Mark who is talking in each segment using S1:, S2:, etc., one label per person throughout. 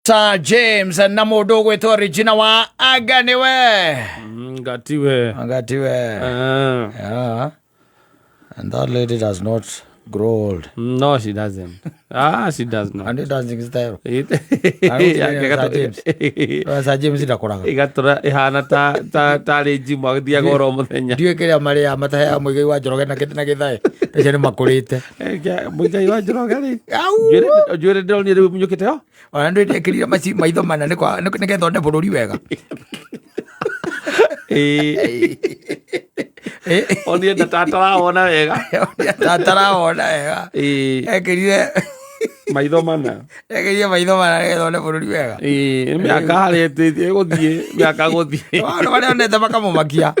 S1: Sir James na mũndũ ũgwĩtwo Regina wa anga nĩwe.
S2: Ngatiwe.
S1: Anga tiwe. Yeah. And that lady does not grow old.
S2: No, she doesn't. Ah, she does not.
S1: And it dancing style. Sir James. Sir James ndakũraga.
S2: Igatura ihana ta ta tarĩ njimu agĩthiaga oro mũthenya.
S1: Ndiũĩ kĩrĩa marĩaga mataheaga Mũigai wa Njoroge na na gĩthaĩ. Acio nĩ makũrĩte.
S2: Mũigai wa Njoroge rĩ.
S1: Au.
S2: Njuĩrĩ ndĩronire rĩu mũnyũkĩte ho.
S1: Ona nĩ ndekĩrire maitho mana nĩgetha one bũrũri wega.
S2: Ĩĩ. Onire ndatatarawona wega.
S1: Tatarawona wega.
S2: Ĩĩ.
S1: Ekĩrire
S2: Maitho mana.
S1: Ekĩrire maitho mana nĩgetha one bũrũri wega.
S2: Ĩĩ, nĩ mĩaka harĩa ĩgũthiĩ, mĩaka gũthiĩ.
S1: Maũndũ marĩa onete makamũmakia.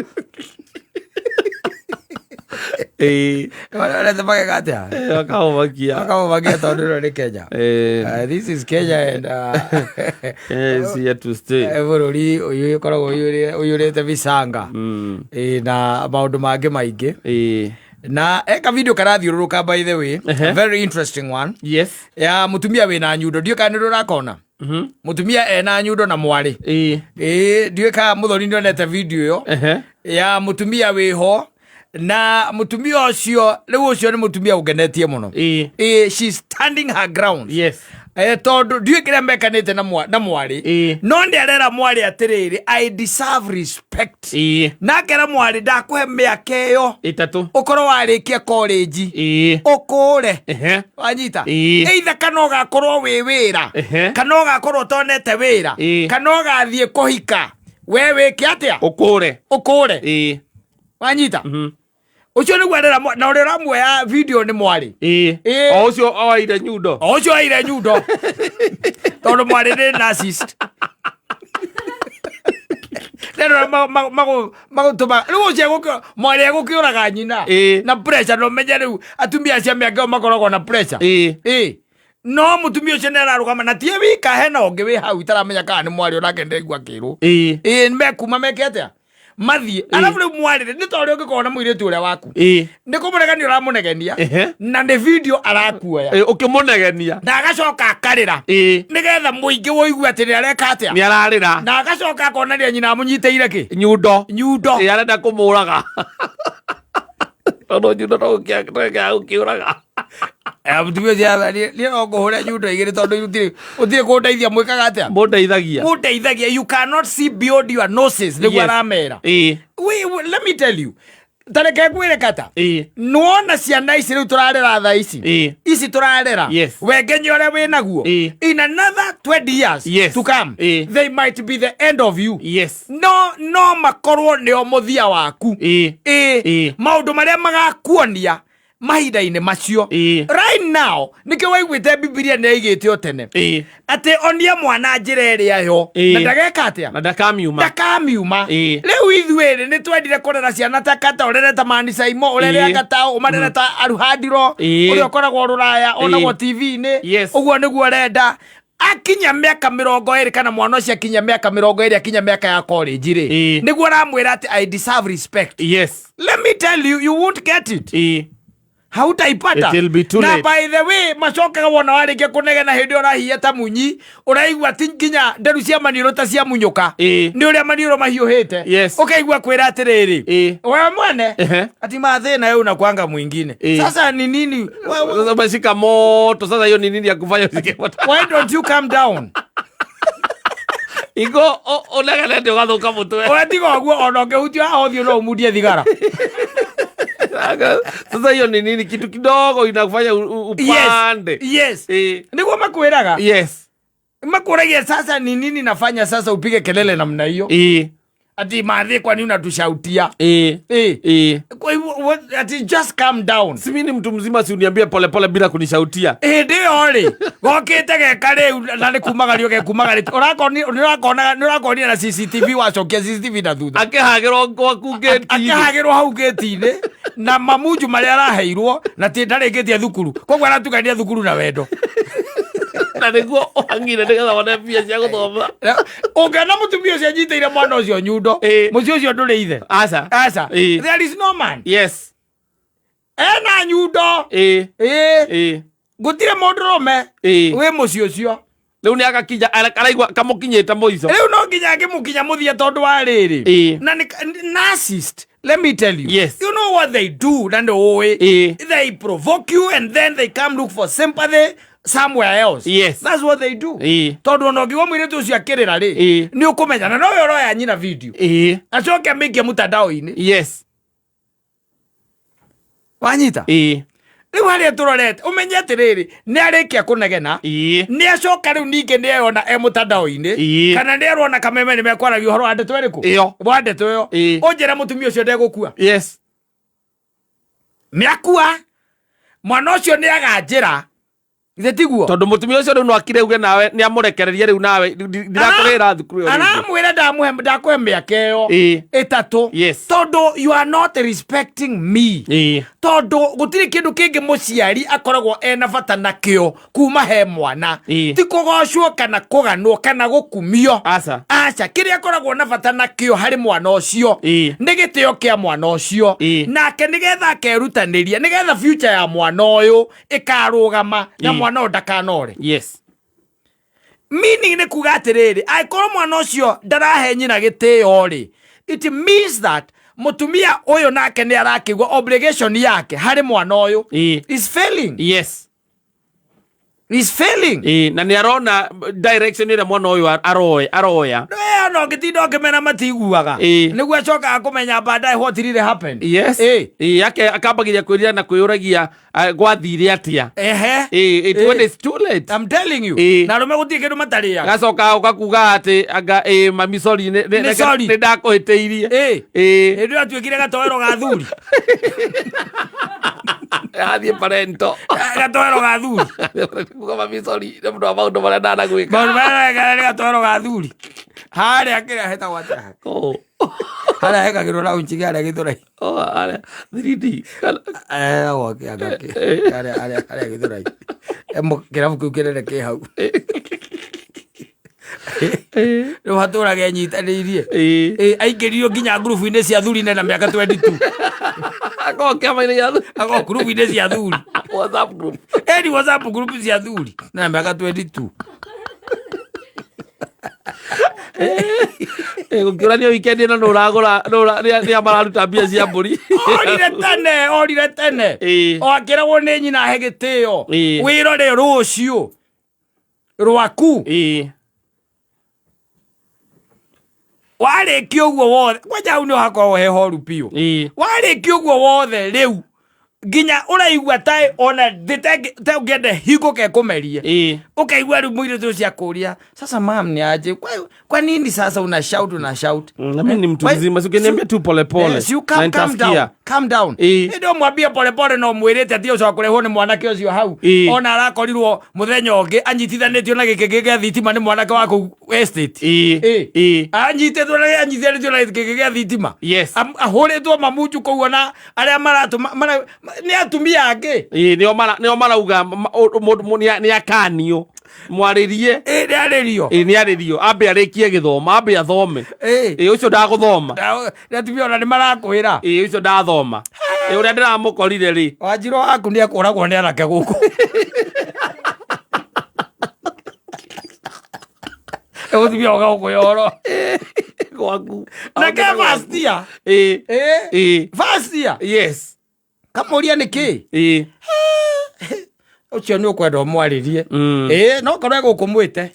S2: Ĩĩ.
S1: Marĩa onete mageka atĩa?
S2: Makamũmakia.
S1: Makamũmakia tondũ ĩno nĩ Kenya.
S2: Ĩĩ.
S1: This is Kenya and
S2: Kenya is here to stay.
S1: Bũrũri ũyũ ũkoragwo ũiyũrĩte micanga. Na maũndũ mangĩ maingĩ.
S2: Ĩĩ.
S1: Na eka video karathiũrũrũka, by the way.
S2: Ehe.
S1: Very interesting one.
S2: Yes.
S1: Ya mũtumia wĩna nyundo, ndiũĩ kana nĩ ũrakona. Mũtumia ena nyundo na mwarĩ.
S2: Ĩĩ.
S1: Ĩĩ, ndiũĩ kana mũthoni nĩonete video ĩyo
S2: Ehe.
S1: ya mũtumia wĩho na mũtumia ũcio. Rĩu ũcio nĩ mũtumia ũngenetie mũno.
S2: Ĩĩ.
S1: Ĩĩ, she's standing her ground.
S2: Yes.
S1: Tondũ ndiũĩ kĩrĩa mekanĩte na mwarĩ.
S2: Ĩĩ.
S1: No nĩ arera mwarĩ atĩrĩrĩ, "I deserve respect."
S2: Ĩĩ.
S1: Na akera mwarĩ, "Ndakũhe mĩaka ĩyo
S2: 3
S1: ũkorwo warĩkia college
S2: Ĩĩ.
S1: ũkũre."
S2: Ehe.
S1: Wanyita?
S2: Ĩĩ.
S1: Either kana ũgakorwo wĩ wĩra
S2: Ehe.
S1: kana ũgakorwo ũtonete wĩra
S2: Ĩĩ.
S1: kana ũgathiĩ kũhika, we wĩke atĩa?
S2: Ũkũre.
S1: Ũkũre.
S2: Ĩĩ.
S1: Wanyita? Ũcio nĩguo arera na ũrĩa ũramuoya video nĩ mwarĩ.
S2: Ĩĩ.
S1: Ĩĩ.
S2: O ũcio oire nyundo.
S1: O ũcio aire nyundo, tondũ mwarĩ nĩ narcissist. Rĩu magũtũma rĩu ũcio mwarĩ egũkĩũraga nyina
S2: Ĩĩ.
S1: na pressure. No menye rĩu atumia acio a mĩaka ĩyo makoragwo na pressure.
S2: Ĩĩ.
S1: Ĩĩ, no mũtumia ũcio nĩ ararũgama na tie wika, hena ũngĩ wĩ hau itaramenya kana nĩ mwarĩ, onake ndĩraigua akĩrwo.
S2: Ĩĩ.
S1: Ĩĩ, mekuma meke atĩa? Mathiĩ. Arabu rĩu mwarĩ nĩ ta ũrĩa ũngĩkorwo na mũirĩtu ũrĩa waku
S2: Ĩĩ.
S1: nĩ kũmũregania ũramũnegenia
S2: Ehe.
S1: na nĩ video arakuoya
S2: Ĩĩ, ũkĩmũnegenia.
S1: Na agacoka akarĩra nĩgetha mũingĩ woigue atĩ nĩ areka atĩa?
S2: Nĩ ararĩra.
S1: Na agacoka akonania nyina amũnyitĩire kĩ?
S2: Nyundo.
S1: Nyundo.
S2: Ĩĩ, arenda kũmũraga tondũ nyundo no gũkĩũraga.
S1: Mũtumia ũcio niĩ no ngũhũre nyundo igĩrĩ tondũ gũtirĩ kũndeithia mwĩkaga atĩa?
S2: Mũndeithagia.
S1: Mũndeithagia. You cannot see beyond your noses, nĩguo aramera. Let me tell you, tareke ngwĩre kata. Nĩwona ciana ici rĩu tũrarera thaa ici, ici tũrarera, wengenya ũrĩa wĩ naguo, in another 20 years to come, they might be the end of you. No makorwo nĩo mũthia waku.
S2: Ĩĩ.
S1: Ĩĩ, maũndũ marĩa magakuonia mahinda-inĩ macio. Right now nĩkĩo waiguĩte Bibilia nĩ yaigĩte o tene atĩ onia mwana njĩra ĩrĩa yo na ndageka atĩa?
S2: Na ndakamiuma.
S1: Ndakamiuma. Rĩu ithuĩ rĩ, nĩ twendire kũrera ciana ta kata ũrere ta manicaimo ũrere anga ta ũmarere ta aruhandiro ũrĩa ũkoragwo rũraya onagwo TV-inĩ. Ũguo nĩguo ũrenda akinya mĩaka 20 kana mwana ũcio akinya mĩaka 20, akinya mĩaka ya college rĩ, nĩguo ũramwĩra atĩ, "I deserve respect." Let me tell you, you won't get it. Hautaipata.
S2: It will be too
S1: Na
S2: late.
S1: by the way, macokaga wona warĩkia kũnegena, hĩndĩ ĩyo ũrahiya ta munyi, ũraigua ti nginya nderu cia maniũrũ ta cia munyũka nĩ ũrĩa maniũrũ mahiũhĩte. Ũkaigua kwĩra atĩrĩrĩ, we mwene, ati mathĩna ũ na kwanga mwingine. Sasa ni nini?
S2: Sasa umeshika moto, sasa hiyo ni nini ya kufanya ushike moto?
S1: Why don't you calm down?
S2: Ingo ũnegenete ũgathũka mũtwe.
S1: Ũratiga ũguo ona ũngĩhutio haha ũthiũ no ũmundie thigara.
S2: Sasa hiyo ni nini? Kitu kidogo inakufanya upande.
S1: Yes. Nĩguo makwĩraga. Makũragia, "Sasa ni nini nafanya sasa upige kelele namna hiyo?" Ati, "Madhe, kwani unatushautia?" Kwa hivyo ati, "Just calm down."
S2: Si mimi ni mtu mzima, si uniambie polepole bila kunishautia.
S1: Hĩndĩ ĩyo rĩ gokĩte geka rĩu na nĩ kumagario gekumagario, nĩ ũrakonia na CCTV, wacokia CCTV na thutha.
S2: Akĩhagĩrwo gwaku ngĩti.
S1: Akĩhagĩrwo hau ngĩti-inĩ na mamunju marĩa araheirwo na ti ndarĩkĩtie thukuru, koguo aratukania thukuru na wendo.
S2: Na nĩguo ũhang'ire nĩgetha wone mbia cia gũthoma.
S1: Ũngĩona mũtumia ũcio anyitĩire mwana ũcio nyundo, mũciĩ ũcio ndũrĩ ithe.
S2: Aca.
S1: Aca. There is no man. Ena nyundo. Ĩĩ. Gũtirĩ mũndũ rũme wĩ mũciĩ ũcio.
S2: Rĩu nĩ agakinya araigua kamũkinyĩte mũico.
S1: Rĩu no nginya angĩmũkinya mũthia tondũ wa rĩrĩ. Na nĩ narcissist, let me tell you. You know what they do na nĩ ũĩ. They provoke you and then they come look for sympathy somewhere else. That's what they do. Tondũ ona ũngĩgwo mũirĩtu ũcio akĩrĩra rĩ, nĩ ũkũmenya na nowe ũroya nyina video. Acoke amĩikie mtandao-inĩ. Wanyita? Rĩu harĩa tũrorete ũmenye atĩrĩrĩ, nĩ arĩkia kũnegena, nĩ acoka rĩu ningĩ nĩ eyona e mũtandao-inĩ, kana nĩ erwo na kameme nĩ mekwaragia ũhoro wa ndeto ĩrĩkũ?
S2: Ĩyo.
S1: Wa ndeto ĩyo. Ũnjĩre mũtumia ũcio ndegũkua. Nĩ akua. Mwana ũcio nĩ aganjĩra. Githĩ tiguo?
S2: Tondũ mũtumia ũcio rĩu no akire uge nawe nĩ amũrekererie rĩu nawe ndirakũrĩra thukuru ĩyo rĩngĩ.
S1: Aramwĩra ndakũhe mĩaka ĩyo ĩtatũ. Tondũ you are not respecting me. Tondũ gũtirĩ kĩndũ kĩngĩ mũciari akoragwo ena bata nakĩo kuma he mwana. Ti kũgocwo kana kũganwo kana gũkumio.
S2: Aca.
S1: Aca, kĩrĩa akoragwo na bata nakĩo harĩ mwana ũcio nĩ gĩtĩo kĩa mwana ũcio. Nake nĩgetha akerutanĩria, nĩgetha future ya mwana ũyũ ĩkarũgama na mwana ũyũ ndakanore. Meaning nĩ kuga atĩrĩrĩ, angĩkorwo mwana ũcio ndarahe nyina gĩtĩo rĩ, it means that mũtumia ũyũ nake nĩ arakĩigua obligation yake harĩ mwana ũyũ is failing. Is failing.
S2: Na nĩ arona direction ĩrĩa mwana ũyũ aroya.
S1: Ona ũngĩtinda ũkĩmera matiguaga. Nĩguo acokaga kũmenya baadaye what really happened.
S2: Akambagĩria kwĩrira na kwĩyũragia, gwathire atĩa. It when it's too late.
S1: I'm telling you. Na arũme gũtirĩ kĩndũ matarĩaga.
S2: Gacoka ũgakuga atĩ anga, mami sorry,
S1: Nĩ sorry.
S2: nĩ ndakũhĩtĩirie.
S1: Hĩndĩ ĩyo atuĩkire gatoero ga thuri.
S2: Athiĩ parento.
S1: Gatoero ga thuri.
S2: Kuga mami sorry, nĩ ũndũ wa maũndũ marĩa ndanagwĩka.
S1: Maũndũ marĩa ndanagwĩka nĩ gatoero ga thuri. Harĩa kĩrĩa hetagwo atĩa?
S2: Kũ?
S1: Harĩa hekagĩrwo lounge harĩa Gĩthũrai.
S2: Oh, harĩa 3D.
S1: Hetagwo kĩanga kĩ. Harĩa, harĩa, harĩa Gĩthũrai. Kĩrabu kĩu kĩnene kĩ hau. Rĩu hatũraga enyitanĩirie. Aingĩririo nginya ngurubu-inĩ cia thuri na mĩaka 22.
S2: Akorwo kĩama-inĩ gĩa thuri.
S1: Akorwo ngurubu-inĩ cia thuri.
S2: WhatsApp group.
S1: Eni WhatsApp group cia thuri na mĩaka 22.
S2: Gũkĩũranio weekend ĩno nũ ũragũra, nũ ũra-, nĩ a mararuta mbia cia mbũri.
S1: Orire tene, orire tene. O akĩragwo nĩ nyina ahe gĩtĩo. Wĩrore rũciũ rwaku. Warĩkia ũguo wothe, kwanja hau nĩho hakoragwo he horu biũ. Warĩkia ũguo wothe rĩu nginya ũraigua ta ona thĩ ta ũngĩenda hingũke ĩkũmerie. Ũkaigua rĩu mũirĩtu ũcio akũria, sasa mam ni aje? Kwa nini sasa una shout, una shout?
S2: Na mimi ni mtu mzima, si ukiniambia tu pole pole.
S1: Si you
S2: Na
S1: calm down,
S2: nitasikia.
S1: calm down. Ndio mwambie pole pole no mwirite ati ucio akurehwo ni mwanake ucio hau. Ona arakorirwo muthenya ungi anyitithanitio na giki gia thitima ni mwanake wa kuu estate. Anyititwo na anyitithanitio na giki gia thitima. Ahuritwo mamunju kuu ona aria maratuma ni atumia angi.
S2: Nio mara, nio marauga, ni akanio. Mwaririe.
S1: Nĩ arĩrio.
S2: Nĩ arĩrio. Ambe arĩkie gĩthomo, ambe athome. Ũcio ndagũthoma.
S1: Nĩ atumia ona nĩ marakwĩra.
S2: Ũcio ndathoma. Ũrĩa ndĩramũkorire rĩ.
S1: Wanjirũ waku nĩ ekũragwo nĩ anake gũkũ. Mũtumia oka gũkũhe ũhoro.
S2: Gwaku.
S1: Na ke first year. First year.
S2: Yes.
S1: Kamũria nĩ kĩ? Ũcio nĩ ũkwenda ũmwarĩrie. No korwo egũkũmwĩte.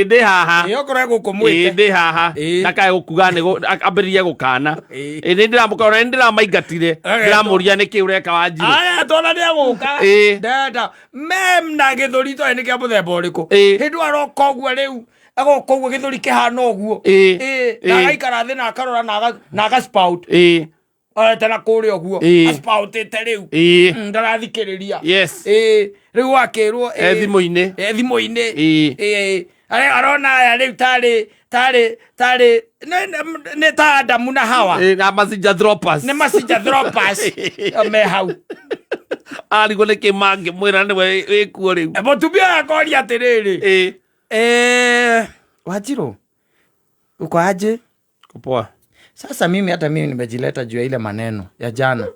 S2: Ndĩ haha.
S1: Okorwo egũkũmwĩte.
S2: Ndĩ haha. Ndakae gũkuga nĩ ambĩrĩrie gũkana. Nĩ ndĩramũkora, nĩ ndĩramaingatire. Ndĩramũria nĩ kĩ ũreka Wanjirũ.
S1: Aya, twana nĩ egũka. Ndenda. Mem na gĩthũri toĩ nĩ kĩa mũthemba ũrĩkũ. Hĩndĩ ĩyo aroka ũguo rĩu. Agoka ũguo gĩthũri kĩhana ũguo. Na agaikara thĩ na akarora na aga spout. Arete na kũrĩa ũguo. Aspoutĩte rĩu. Ndarathikĩrĩria. Rĩu akĩrwo,
S2: Thimũ-inĩ.
S1: Thimũ-inĩ. Arona aya rĩu tarĩ, nĩ ta Adamu na Hawa.
S2: Na Messenger droppers.
S1: Nĩ Messenger droppers. Me hau.
S2: Arigwo nĩ kĩ mangĩmwĩra nĩwe wĩkuo rĩu.
S1: Mũtumia ũyũ akoria atĩrĩrĩ. Wanjirũ, uko aje?
S2: Poa.
S1: Sasa mimi hata mimi nimejileta juu ya ile maneno ya jana.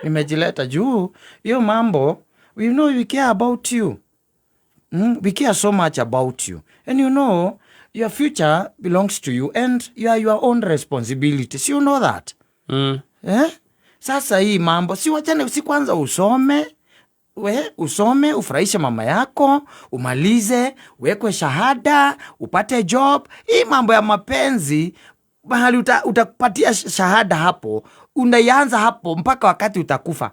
S1: Nimejileta juu hiyo mambo, we know we care about you. We care so much about you and you know your future belongs to you and you are your own responsibility. Si you know that? Eh? Sasa hii mambo si wachane, si kwanza usome, we usome, ufurahishe mama yako, umalize, uwekwe shahada, upate job. Hii mambo ya mapenzi mahali utapatia shahada hapo, unaianza hapo mpaka wakati utakufa.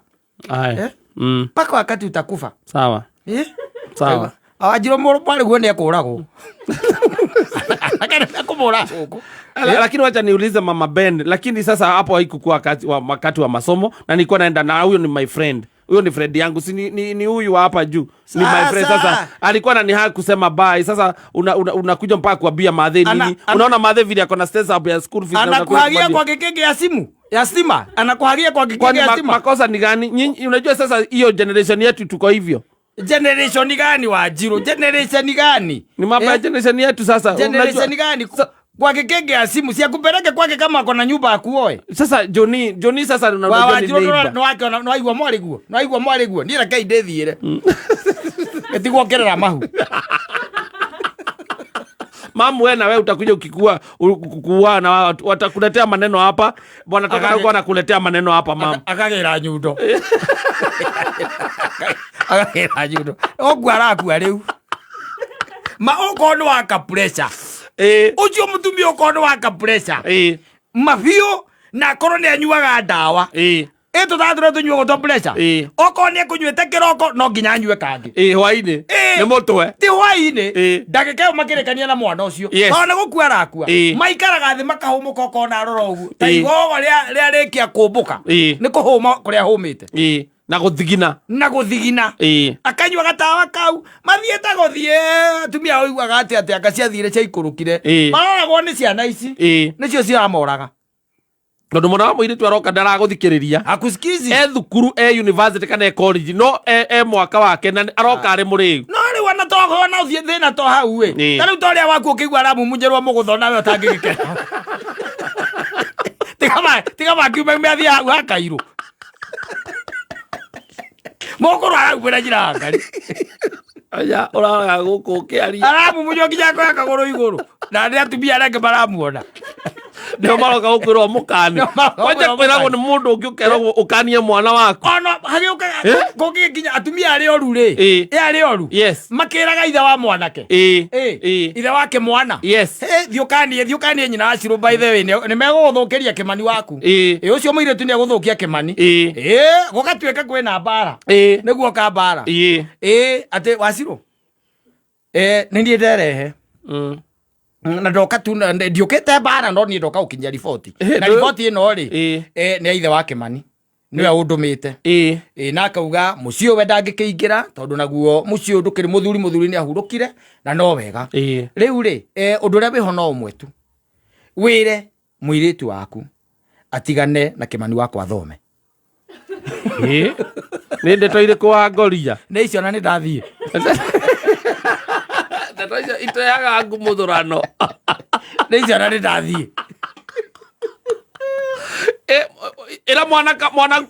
S2: Aya.
S1: Eh? Mpaka wakati utakufa.
S2: Sawa.
S1: Eh?
S2: Sawa.
S1: Awajiro mwarĩ guo nĩ ekũragwo. Akũmũra gũkũ.
S2: Lakini wacha niulize Mama Ben, lakini sasa hapo haikukuwa wakati wa masomo na nilikuwa naenda na huyo ni my friend. Huyo ni friend yangu, si ni huyu wa hapa juu. Ni my friend sasa. Alikuwa ananihack kusema bye. Sasa unakuja mpaka kuambia madhe nini? Unaona madhe vile ako na stress up ya school fees na unakuja
S1: Anakuhagia
S2: kuambia.
S1: kwa kikenge ya simu, ya stima. Anakuhagia kwa kikenge
S2: Kwani
S1: ya stima.
S2: makosa ni gani? Nyinyi unajua sasa hiyo generation yetu tuko hivyo.
S1: Generation gani Wanjiru? Generation gani?
S2: Ni mambo ya generation yetu sasa.
S1: Generation
S2: Unajua
S1: gani? Kwa kikenge ya simu si akupeleke kwake kama ako na nyumba akuoe.
S2: Sasa Johnny sasa
S1: Wa
S2: unajua ni
S1: Wanjiru
S2: neighbor.
S1: no wake no aigua mwari guo. No aigua mwari guo. Ni reke ndithiire. Ĩtigwo kerera mahu.
S2: Mamu wewe na wewe utakuja ukikua, kukua na watu, watakuletea maneno hapa. Bwana Takaruko anakuletea maneno hapa mamu.
S1: Akagera nyundo. Akagera nyundo. Ogwa arakua rĩu. Ma okorwo nĩ waka pressure. Ũcio mũtumia okorwo nĩ waka pressure. Mabiũ na akorwo nĩ anyuaga ndawa. Ĩ tũtatũra tũnyuagwo twa pressure. Okorwo nĩ ekũnyuĩte kĩroko no nginya anyue kangĩ.
S2: Hwainĩ. Nĩ mũtwe.
S1: Ti hwainĩ. Ndagĩka ĩyo makĩrĩkania na mwana ũcio. Tondũ nĩ gũkua arakua. Maikaraga thĩ makahũmũka okorwo na arora ũguo. Ta igogo rĩarĩkia kũmbũka. Nĩ kũhũma kũrĩa ahũmĩte.
S2: Na gũthigina.
S1: Na gũthigina. Akanyua gatawa kau. Mathiĩte gũthiĩ, atumia oiguaga atĩ atĩ anga ciathire ciaikũrũkire. Maroragwo nĩ ciana ici. Nĩcio ciramoraga.
S2: Tondũ mwana wa mũirĩtu aroka ndaragũthikĩrĩria.
S1: Akusikizi.
S2: E thukuru, e university kana e college, no e mwaka wake na aroka arĩ mũrĩu.
S1: No rĩu ona to ona ũthiĩ thĩna to hau ĩ. Ta rĩu ta ũrĩa waku ũkĩigua aramumunjĩrwo mũgũtho nawe ũtangĩgĩkena. Tiga makiume mĩathiĩ hau hakairũ. Mũkũrũ araumĩra njĩra ya Ngai.
S2: Aya, ũraga gũkũ ũkĩaria.
S1: Aramumunjwo nginya akoya kagũrũ igũrũ. Na nĩ atumia arĩa angĩ maramuona.
S2: Nĩo maroka gũkwĩrwo mũkani.
S1: Nĩo maroka
S2: Kwanja
S1: gũkwĩrwo
S2: kwĩragwo
S1: mũkani.
S2: nĩ mũndũ ũngĩ ũkeragwo ũkanie mwana waku.
S1: Ona hagĩũka kũngĩgĩkinya atumia arĩa oru rĩ. Arĩa oru. Makĩraga ithe wa mwanake. Ithe wake mwana. Thiĩ ũkanie, thiĩ ũkanie nyina wa Shiro by the way, nĩ megũgũthũkĩria Kĩmani waku. Ũcio mũirĩtu nĩ egũthũkia Kĩmani. Gũgatuĩka kwĩna mbara. Nĩguo ka mbara. Atĩ wa Shiro. Nĩ niĩ nderehe. Na ndoka tu, na ndiũkĩte mbara, no niĩ ndoka gũkinyia riboti. Na riboti ĩno rĩ, nĩ ya ithe wa Kĩmani. Nĩwe ũndũmĩte. Na akauga mũciĩ ũyũ we ndangĩkĩingĩra, tondũ naguo mũciĩ ũyũ ndũkĩrĩ mũthuri, mũthuri nĩ ahurũkire, na no wega. Rĩu rĩ, ũndũ ũrĩa wĩho no ũmwe tu. Wĩre mũirĩtu waku atigane na Kĩmani wakwa athome.
S2: Nĩ ndeto irĩkũ wa ngoria?
S1: Nĩ icio na nĩ ndathiĩ.
S2: Ndeto icio iteaga ngumuthurano.
S1: Nĩ icio na nĩ ndathiĩ.
S2: Ĩra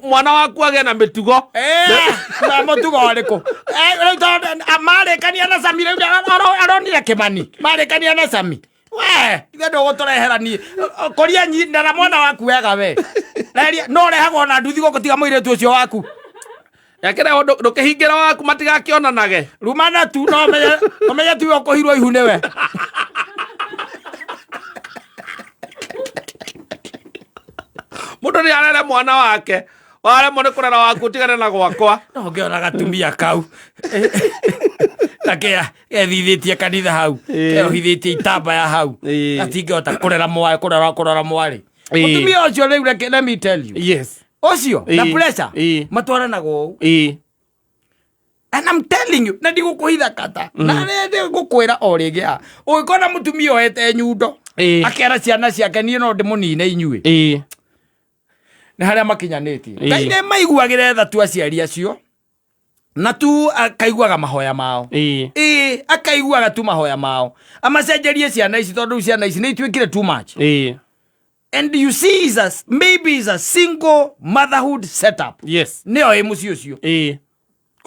S2: mwana waku agĩe na mĩtugo.
S1: Na mũtugo ũrĩkũ? Rĩu tondũ, marĩkania na Sami, rĩu aronire Kĩmani. Marĩkania na Sami. We, ithe ndũgũtũrehera niĩ. Kũria nyina na mwana waku wega we. Reria, no ũrehagwo na nduthi gũkũ tiga mũirĩtu ũcio waku.
S2: Yakĩrehwo ndũkĩhingĩra waku matigakĩonanage.
S1: Rumana tu, no ũmenye tiwe ũkũhirwo ihu nĩwe.
S2: Mũndũ nĩ arere mwana wake. Waremwo nĩ kũrera waku ũtigane na gwakwa.
S1: No ngĩona gatumia kau. Na kethithĩtie kanitha hau. Keohithĩtie itambaya hau. Gatingĩhota kũrera mwarĩ, kũrera, kũrora mwarĩ. Mũtumia ũcio rĩu, let me tell you. Ũcio, na pressure, matwaranaga ũũ. And I'm telling you, na ndigũkũhitha kata. Na nĩ ngũkwĩra o rĩngĩ haha. Ũngĩkona mũtumia oete nyundo, akera ciana ciake niĩ no ndĩmũnine inyuĩ. Nĩ harĩa makinyanĩtie. Ngai nĩ maiguagĩra tha tu aciari acio, na tu akaiguaga mahoya mao. Akaiguaga tu mahoya mao. Amacenjerie ciana ici tondũ rĩu ciana ici nĩ ituĩkire too much. And you see, is a, maybe is a single motherhood setup. Nĩyo ĩ mũciĩ ũcio.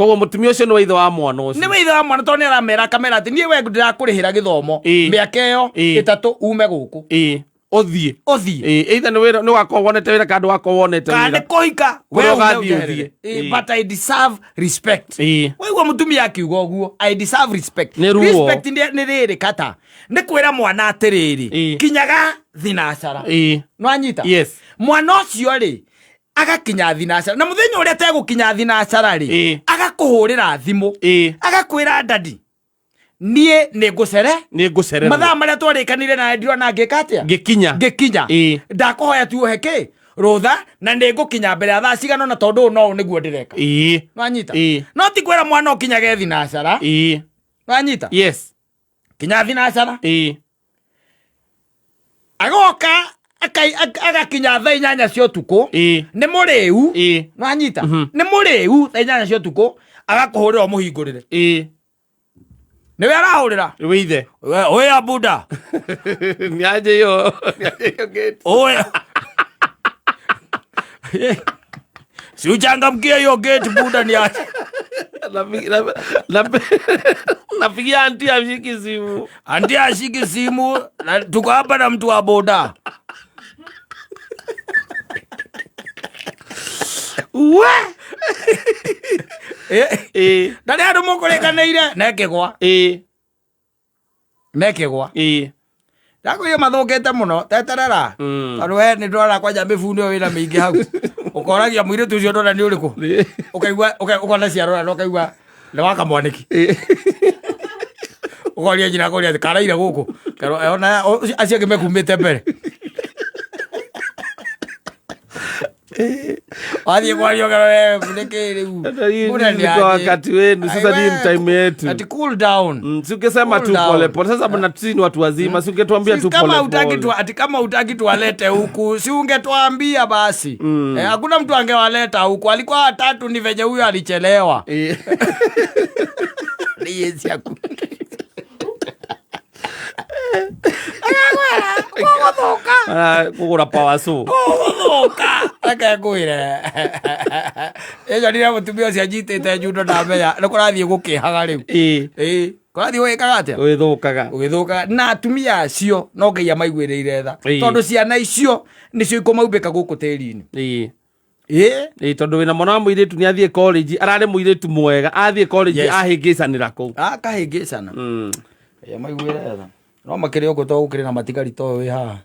S2: Koguo mũtumia ũcio nĩ wa ithe wa mwana ũcio.
S1: Nĩ wa ithe wa mwana, tondũ nĩ aramera, akamera atĩ niĩ we ndĩrakũrĩhĩra gĩthomo mĩaka ĩyo 3, ume gũkũ.
S2: Ĩĩ, ũthiĩ.
S1: Ũthiĩ.
S2: Ĩĩ, either nĩ wĩra nĩ wakorwo wonete wĩra kana ndwakorwo wonete
S1: kana nĩ
S2: wĩra.
S1: kũhika, we
S2: Kũrĩa
S1: ume
S2: ũgathiĩ
S1: ũnjeherere.
S2: ũthiĩ.
S1: Ĩĩ, but I deserve respect. Waigua mũtumia akiuga ũguo, I deserve respect.
S2: Nĩ ruo.
S1: Respect nĩ rĩrĩ kata nĩ kwĩra mwana atĩrĩrĩ, kinyaga thinacara. Nĩwanyita?
S2: Yes.
S1: Mwana ũcio rĩ, agakinya thinacara, na mũthenya ũrĩa ategũkinya thinacara rĩ, agakũhũrĩra thimũ, agakwĩra, "Daddy, niĩ nĩ ngũcere."
S2: Nĩ ngũcererwo.
S1: "Mathaa marĩa twarĩkanire nawe ndirona ngĩka atĩa,
S2: Ngĩkinya.
S1: Ngĩkinya. Ndakũhoya tu ũhe kĩ rũtha, na nĩ ngũkinya mbere ya thaa cigana na tondũ ũũ no ũũ nĩguo ndĩreka." Nwanyita? No ti kwĩra mwana ũkinyage thinacara. Nwanyita?
S2: Yes.
S1: Kinya thinacara. Agoka agakinya thaa 8 cia ũtukũ. Nĩ mũrĩu. Nwanyita? Nĩ mũrĩu, thaa 8 cia ũtukũ agakũhũrĩra ũmũhingũrĩre. Nĩwe arahũrĩra.
S2: Wĩ ithe.
S1: Oya buda.
S2: Niaje hiyo, niaje hiyo gate.
S1: Oya, si uchangamkie hiyo gate, buda, ni aje?
S2: Napigia auntie, ashiki simu.
S1: Auntie ashiki simu, na tuko hapa na mtu wa boda.
S2: We.
S1: Ndarĩ andũ mũkũrĩkanĩire nekĩgwa. Nekĩgwa. Ndakwĩria mathũkĩte mũno, teterera. Tondũ we nĩ ndona kwanja mĩbuno ĩyo wĩna mĩingĩ hau, ũkoragia mũirĩtu ũcio ndona nĩ ũrĩkũ, ũkaigua ũkona ciarora na ũkaigua nĩ wa kamwanĩki. Ũkoria nyina, akoria atĩ karaire gũkũ. Kerwo, ona acio angĩ mekumĩte mbere. Wathiĩ kwaria ũkerwo, "We, nĩkĩ rĩu?" Mbura nĩ
S2: Kwa wakati wenu sasa
S1: Ai,
S2: ni
S1: we,
S2: time yetu.
S1: Ati cool down.
S2: Si ungesema
S1: Cool
S2: tu
S1: down.
S2: pole pole. Sasa mna sisi ni watu wazima, si ungetuambia
S1: Si
S2: tu
S1: kama
S2: pole
S1: hutaki
S2: pole.
S1: ati kama hutaki tuwalete huku, si ungetwambia basi? Eh, hakuna mtu angewaleta huku, alikuwa watatu, ni venye huyo alichelewa. Ni ciaku gũgũthũka.
S2: Ah, kũgũra power saw.
S1: Gũgũthũka, reke ngwĩre, ĩnyonire mũtumia ũcio anyitĩte nyundo, ndamenya nĩ kũrathiĩ gũkĩhaga rĩu. Ĩĩ, kũrathiĩ gũgĩkaga atĩa?
S2: Gwĩthũkaga.
S1: Gũgĩthũkaga, na atumia acio no Ngai amaiguĩrĩire tha, tondũ ciana icio nĩcio ikũmaumbĩka gũkũ tĩri-inĩ.
S2: Ĩĩ, tondũ wĩna mwana wa mũirĩtu nĩ athiĩ college, ararĩ mũirĩtu mwega, athiĩ college, ahĩngĩcanĩra kũu.
S1: Akahĩngĩcana. Ngai amaiguĩre tha, no makĩrĩ ũguo to gũkĩrĩ na matigari to wĩ haha.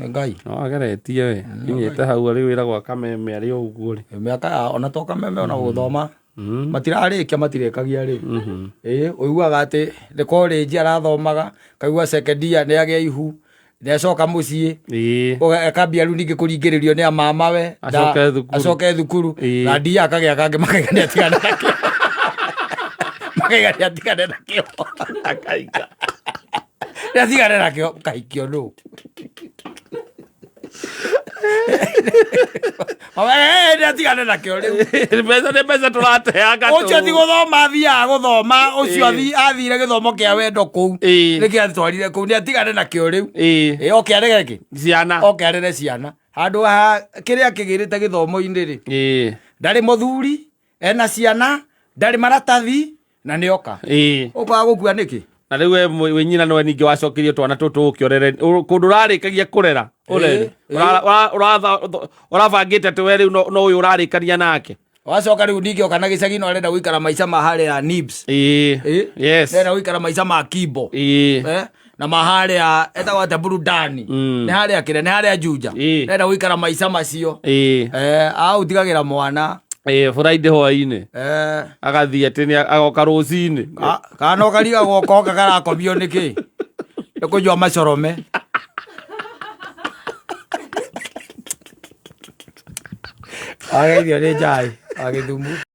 S1: Ngai.
S2: No ageretie we kinyĩte hau arĩ wĩra gwa kameme arĩ o ũguo rĩ.
S1: Mĩaka ya ona to kameme, ona gũthoma matirarĩkia, matirĩkagia rĩ. Ĩĩ, ũiguaga atĩ nĩ college arathomaga, kaigua second year nĩ agĩa ihu, nĩ acoka mũciĩ. Akambia rĩu ningĩ kũringĩrĩrio nĩ amamawe
S2: Acoke thukuru.
S1: Acoke thukuru. Na ndia akagĩa kangĩ, makaiga nĩ atigane nakĩo, makaiga nĩ atigane nakĩo.
S2: Akaika.
S1: Nĩ atigane nakĩo, kahikio nũ? Nĩ atigane nakĩo rĩu.
S2: Mbeca nĩ mbeca tũrateanga.
S1: Ũcio ti gũthoma athiaga gũthoma ũcio, athire gĩthomo kĩa wendo kũu. Nĩkĩ atwarire kũu? Nĩ atigane nakĩo rĩu. Ĩĩ, oke arege kĩ?
S2: Ciana.
S1: Oke arere ciana handũ ha kĩrĩa kĩgĩrĩte gĩthomo-inĩ rĩ. Ndarĩ mũthuri, ena ciana, ndarĩ maratathi, na nĩ oka. Ũkaga gũkua nĩkĩ?
S2: Na rĩu we wĩ nyina nĩwe ningĩ wacokerio twana tũtũ ũkĩorere kũndũ ũrarĩkagia kũrera ũrere. Ũrabangĩte atĩ we rĩu no ũyũ ũrarĩkania nake.
S1: Wacoka rĩu ningĩ oka na gĩcagi, no arenda gũikara maica ma harĩa nibs. Arenda gũikara maica ma kimbo. Eh, na maharĩa etagwo atĩa, burudani. Nĩ harĩa kĩrĩa, nĩ harĩa Juja. Arenda gũikara maica macio. Eh, aũtigagĩra mwana.
S2: Ĩĩ, Friday hwainĩ.
S1: Eh,
S2: agathiĩ atĩ nĩ agoka rũcinĩ.
S1: Kana no karigagwo koka karakomio nĩkĩ, nĩ kũnyua macorome. Ageithio nĩ njai wa Gĩthumo.